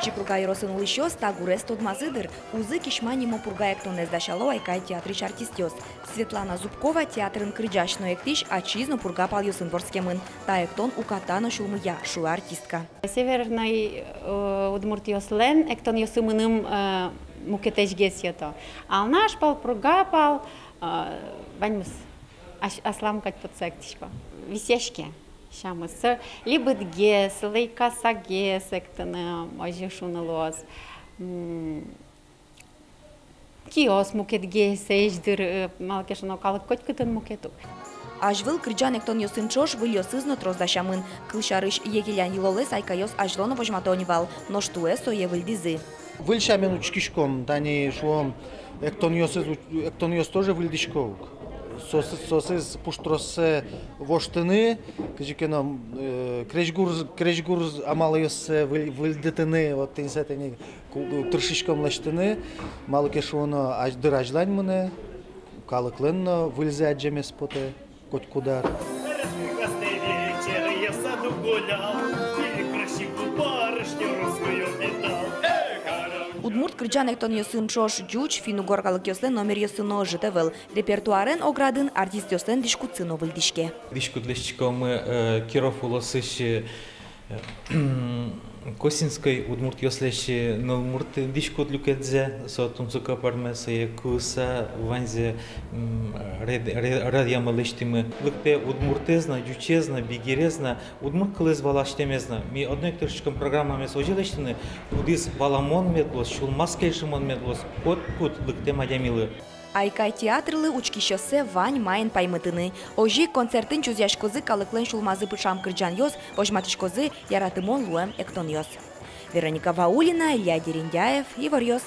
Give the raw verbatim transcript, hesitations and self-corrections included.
Пичи Пурга ёросын улӥсьёс та гурез тодмазы дыр. Узы «Кисьма» нимо Пурга эктонэз дасяло «Айкай» театрысь артистъёс. Светлана Зубкова театрын кырӟась но эктӥсь, ачиз но Пурга палъёсын вордскемын. Та эктон уката но сюлмыя, шуэ артистка. Северной, э, удмуртъёслэн эктонъёссы мыным, э, мукетэсьгес йӧто. Алнаш пал, Пурга пал, э, ваньмыз ас-, аслам кадь потса эктӥсько. Висъяське сямыз. Со либытгес, лэйкасагес эктыны, озьы шуыны луоз. М, киос мукетгес, эшшо дыр, э, малы ке шуоно, калык котькытын мукет ук. Азьвыл кырӟан-эктонъёсын ӵош выльёсыз но трос дасямын. Кылсярысь, «Егелян йылолэз» «Айкайёс» азьло но возьмато ни вал, нош туэ сое выльдӥзы. Выль сямен учкиськом, тани шуом, эктонъёсыз уч-, эктонъёс тоже выльдӥсько ук. Соосыз, соосыз пуштроссэ воштыны, кызьы ке но, э, крезьгур, крезьгур амалъёссэ выль-, выльдытыны, вот тӥньсэ тӥни ку-, тыршиськом лэсьтыны, малы ке шуоно, азь-, дыр азьлань мынэ, калыклэн но выльзэ адӟемез потэ котькуд ар. Удмурт кырӟан-эктонъёсын ӵош ӟуч, финн-угор калыкъёслэн номеръёссы но ӧжыт ӧвӧл. Репертуарен ог радын артистъёслэн дӥськутсы но выльдӥське. Дӥськут лэсьтӥськомы, э, Киров улосысь, э, Косинской удмуртъёслэсь нылмурт дӥськут люкетсэ, со тунсыко пӧрме, сое куыса ваньзэ, м, ред-, ре-, радъямы, лэсьтӥмы. Лыктэ удмуртэз но, ӟучез но, бигерез но, удмурт кылэз валасьтэмез но. Ми одно ик тыршиськом программамес озьы лэсьтыны, кудӥз валамон мед луоз, сюлмаз кельшымон мед луоз котькуд лыктэм адямилы. «Айкай» театрлы учкисьёссэ вань маин паймытыны. Озьы ик концертын чузъяськозы калыклэн сюлмазы пыӵам кырӟанъёс, возьматӥськозы яратымон луэм эктонъёс. Вероника Ваулина, Илья Дерендяев, «Иворъёс».